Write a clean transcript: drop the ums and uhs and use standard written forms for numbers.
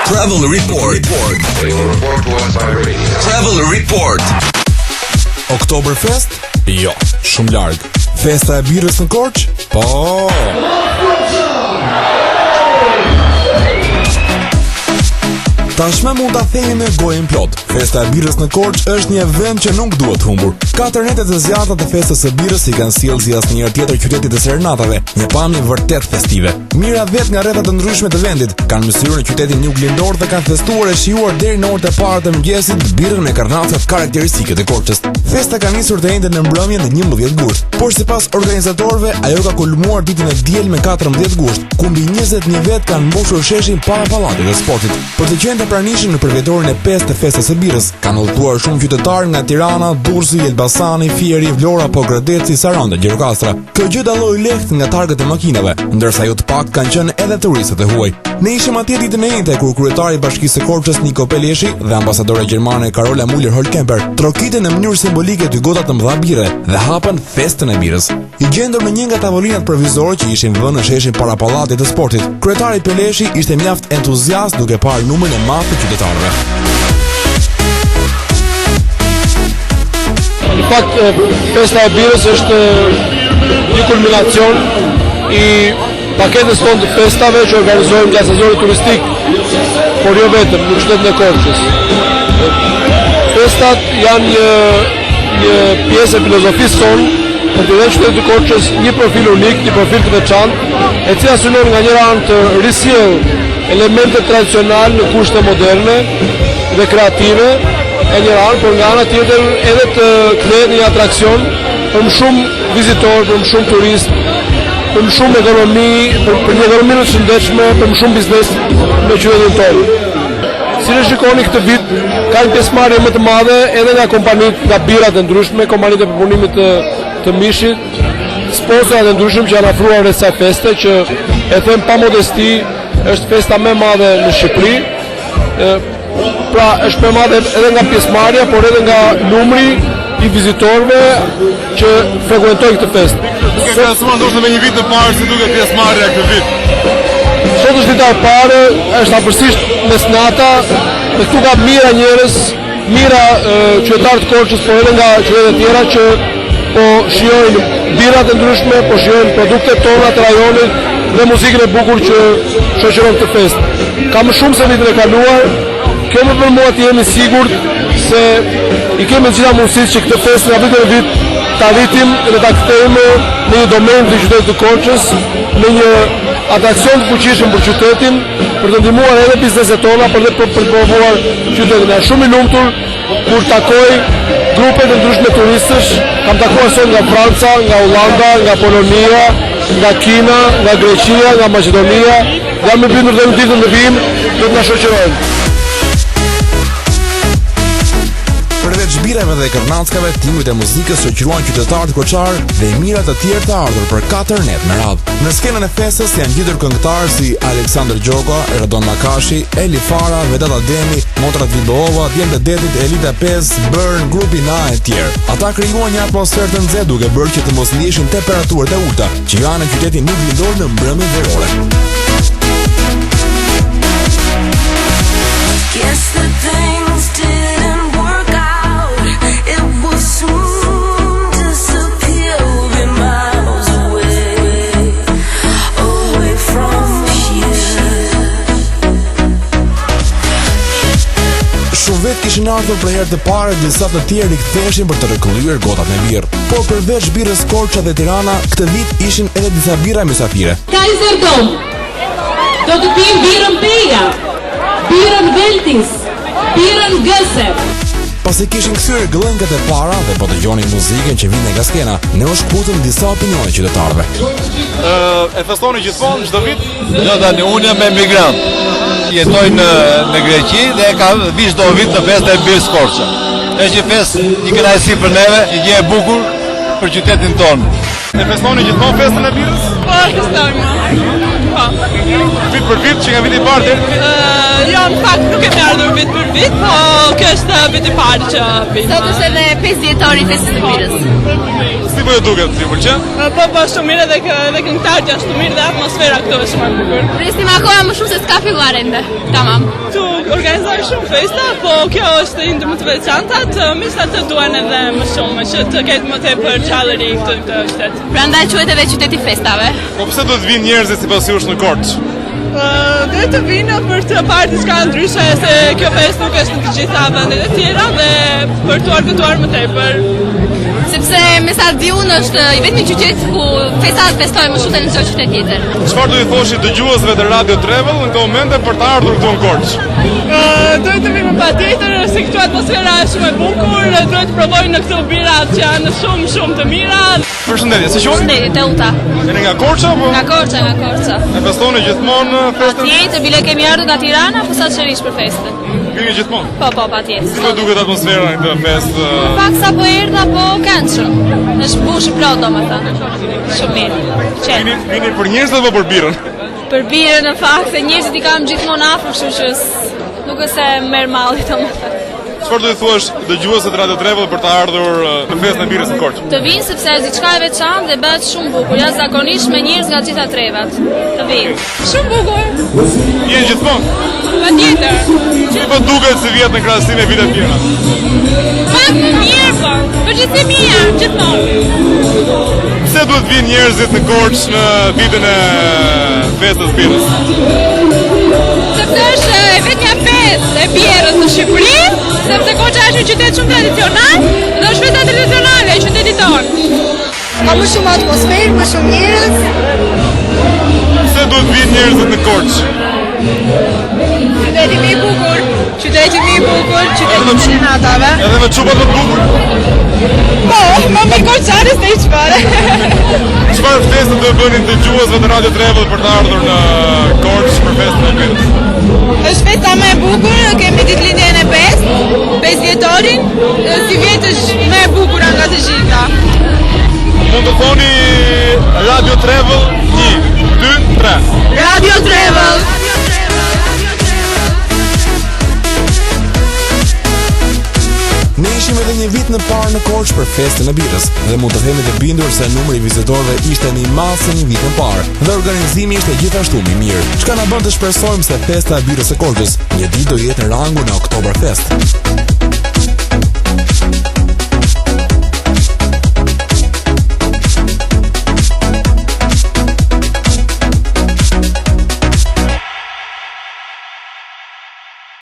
Travel Report. Travel Report. Oktoberfest? Jo, shumë larg. Festa e birrës në Korçë? Po. Tashmë mund ta themi me gojën plot. Festa e birrës në Korçë është një event që nuk duhet humbur. Katër netet e zjarrta të festës së birrës i kanë sjellë si asnjëherë tjetër qytetit të serenatave, një pamje vërtet festive. Mijëra vetë nga rrethe të ndryshme të vendit kanë mësyrë në qytetin juglindor dhe kanë festuar e shijuar deri në orët e para të mëngjesit birrën me karnacat karakteristike të Korçës. Festa ka nisur të enjten në mbrëmje në 11 gusht, por sipas organizatorëve ajo ka kulmuar ditën e diel me 14 gusht, ku mbi 20000 vetë kanë mbushur sheshin para pallatit të sportit. Për të qenë të pranishëm në përvjetorin e 5 të festës së birrës, kanë udhëtuar shumë qytetarë nga Tirana, Durrësi, Elbasani, Fieri, Vlora, Pogradeci, Saranda, Gjirokastra. Kjo gjë dallohej lehtë nga targat e makinave, ndërsa jo të paktë kanë qenë edhe turistët e huaj. Ne ishim atje ditën e enjte kur kryetari i Bashkisë së Korçës Niko Peleshi dhe ambasadorja gjermane Karola Müller Holkemper trokitën në mënyrë simbolike dy gota të mëdha birre dhe hapën festën e birrës. I gjendur në një nga tavolinat provizore që ishin vënë në sheshin para pallatit të sportit, kryetari Peleshi ishte mjaft entuziast duke parë numrin e madh të qytetarëve. Në fakt, festa e birrës është një kulminacion i paketës tonë të festave që organizojmë gjatë sezonit turistik, por jo vetëm, në qytetin e Korçës. Festat janë një, një pjesë e filozofisë sonë për t'i dhënë qytetit të Korçës një profil unik, një profil të veçantë, e cila synon nga njëra anë të risjellë elemente tradicionale në kushte moderne dhe kreative, e njëra anë, por nga ana tjetër edhe të kthehet në një atraksion për më shumë vizitorë, për më shumë turistë, për më shumë ekonomi, për, për një ekonomi më të shëndetshme, për më shumë biznes në qytetin tonë. Si e shikoni këtë vit, ka një pjesëmarrje më të madhe edhe nga kompanitë, nga birrat e ndryshme, kompanitë e përpunimit të, të mishit, Sponsorat e ndryshëm që janë afruar rreth kësaj feste që e them pa modesti është festa më e madhe në Shqipëri. Pra është më e madhe edhe nga pjesëmarrja, por edhe nga numri i vizitorëve që frekuentojnë këtë festë. Duke krahasuar ndoshta me një vit të parë si duket pjesëmarrja këtë vit. Sot është dita e parë, është afërsisht mesnata, dhe këtu ka mijëra njerëz Mijëra qytetarë të Korçës, por edhe nga qytete të tjera që po shijojnë birrat e ndryshme, po shijojnë produktet tona të rajonit dhe muzikën e bukur që shoqëron këtë festë. Ka më shumë se vitin e kaluar, kjo më bën mua të jem i sigurt se i kemi të gjitha mundësitë që këtë festë nga viti në vit ta rritim dhe ta kthejmë në një domen të qytetit të Korçës, në një atraksion të fuqishëm për qytetin, për të ndihmuar edhe bizneset tona, por edhe për, për të promovuar qytetin. Jam shumë i lumtur kur takoj grupe të ndryshme turistësh, kam takuar sot nga Franca, nga Holanda, nga Polonia, nga Kina, nga Greqia, nga Maqedonia, jam i bindur dhe në ditët në vijim do të na shoqërojnë. Përveç birrave dhe kërnackave, tingujt e muzikës shoqëruan qytetarët korçarë dhe mijëra të tjerë të ardhur për 4 net me radhë. Në skenën e festës janë ngjitur këngëtarë si Aleksandër Gjoka, Radon Makashi, Eli Fara, Vedat Ademi, Motrat Libohova, Djemtë e Detit, Elita 5, Burn, Grupi Na e tjerë. Ata krijuan një atmosferë të nxehtë duke bërë që të mos ndiheshin temperaturat e ulëta, që janë në qytetin juglindor në mbrëmjen verore. Guess that things didn't work out. It will soon disappear. We'll be miles away, away from here. Shumë vetë kishin ardhur për herë të parë, disa të tjerë riktheheshin për të rrëkëllyer gotat me birrë. Por përveç birrës Korça dhe Tirana, këtë vit ishin edhe disa birra mysafire. Kaiser Dom Do të pimë birrën Peja, birrën Veltis, birrën Gëse. Pasi kishin kthyer gllënjkat e para dhe po dëgjonin muzikën që vinte nga skena, ne u shkëputëm disa opinione qytetarëve. E festoni gjithmonë çdo vit? Jo tani unë jam emigrant. Jetoj në në Greqi dhe e kam vi çdo vit në festën e birrës Korça. Është një festë, një kënaqësi për neve, një gjë e bukur për qytetin tonë. E festoni gjithmonë festën e birrës? Po, e festojmë. Po. Vit për vit që nga viti i parë deri tani? Jo, në fakt nuk kemi ardhur vit për vit, po kjo është viti i parë që vim. Sot është edhe 5 vjetori i festës së birrës. Si po ju duket, si ju pëlqen? Po, po, shumë mirë edhe kë, edhe këngëtarët janë shumë mirë dhe atmosfera këtu është shumë e bukur. Presim akoma më shumë se s'ka filluar ende. Tamam. Këtu organizojnë shumë festa, po kjo është një ndër më të veçantat, megjithatë duan edhe më shumë, që të ketë më tepër gjallëri këtu në këtë qytet. Prandaj quhet edhe qyteti i festave. Po pse duhet të vinë njerëzit sipas jush në Korçë? Duhet të vinë për të parë diçka ndryshe se kjo festë nuk është në të gjitha vendet e tjera dhe për të argëtuar më tepër. Sepse me sa di unë është i vetmi qytet ku festa festohet më shumë se në çdo qytet tjetër. Çfarë do i thoshi dëgjuesve të Radio Travel në këto momente për të ardhur këtu në Korçë? Duhet të vinë patjetër se këtu atmosfera është shumë e bukur, duhet të provojnë në këto birrat që janë shumë shumë të mira. Përshëndetje, si quheni? Përshëndetje, Teuta. Jeni nga Korça apo? Nga Korça, nga Korça. E festoni gjithmonë uh, festën? Patjetër, bile kemi ardhur nga Tirana posaçërisht për festën. Vini gjithmonë. Po, po, patjetër. Si po duket atmosfera në këtë festë? Uh, Pak sa po erdha, po këndshëm. Është mbushur plot domethënë. Shumë mirë. Qetë. Vini, vini për njerëzit apo për birrën? Për birrën në fakt, se njerëzit i kam gjithmonë afër, kështu që nuk është se merr malli domethënë. Çfarë do i thuash dëgjuesve të Radio Travel për të ardhur uh, në festën e birrës në Korçë? Të vinë sepse është diçka e veçantë dhe bëhet shumë bukur, jashtëzakonisht me njerëz nga të gjitha trevat. Të vinë. Shumë bukur. Jeni gjithmonë. Patjetër. Si po duket si vjet në krahasim me vitet tjera? Pak më mirë po. Përgjithësi mirë, gjithmonë. Pse duhet vinë njerëzit në Korçë në ditën e festës birrës? Sepse është e vetmja festë e birrës në Shqipëri, sepse Korça është një qytet shumë tradicional dhe është festa tradicionale e qytetit tonë. Ka më shumë atmosferë, më shumë njerëz. Pse duhet vinë njerëzit në Korçë? Qyteti më i bukur, qyteti më i bukur, qyteti i serenatave. Edhe me çupat më të bukur. Po, më mirë korçare se i çfarë. Çfarë ftesë do bëni dëgjuesve të Radio Travel për të ardhur në Korçë për festën e birrës? Është festa më e bukur, kemi ditëlindjen e 5, 5 vjetorin, si vjet është më e bukura nga të gjitha. Mund të thoni Radio Travel 1, 2, 3. Radio Travel. Ne ishim edhe një vit më parë në Korçë për festën e birrës dhe mund të themi të bindur se numri i vizitorëve ishte më i madh se një vit më parë dhe organizimi ishte gjithashtu më i mirë, çka na bën të shpresojmë se festa e birrës së Korçës një ditë do jetë në rangun e Oktoberfest.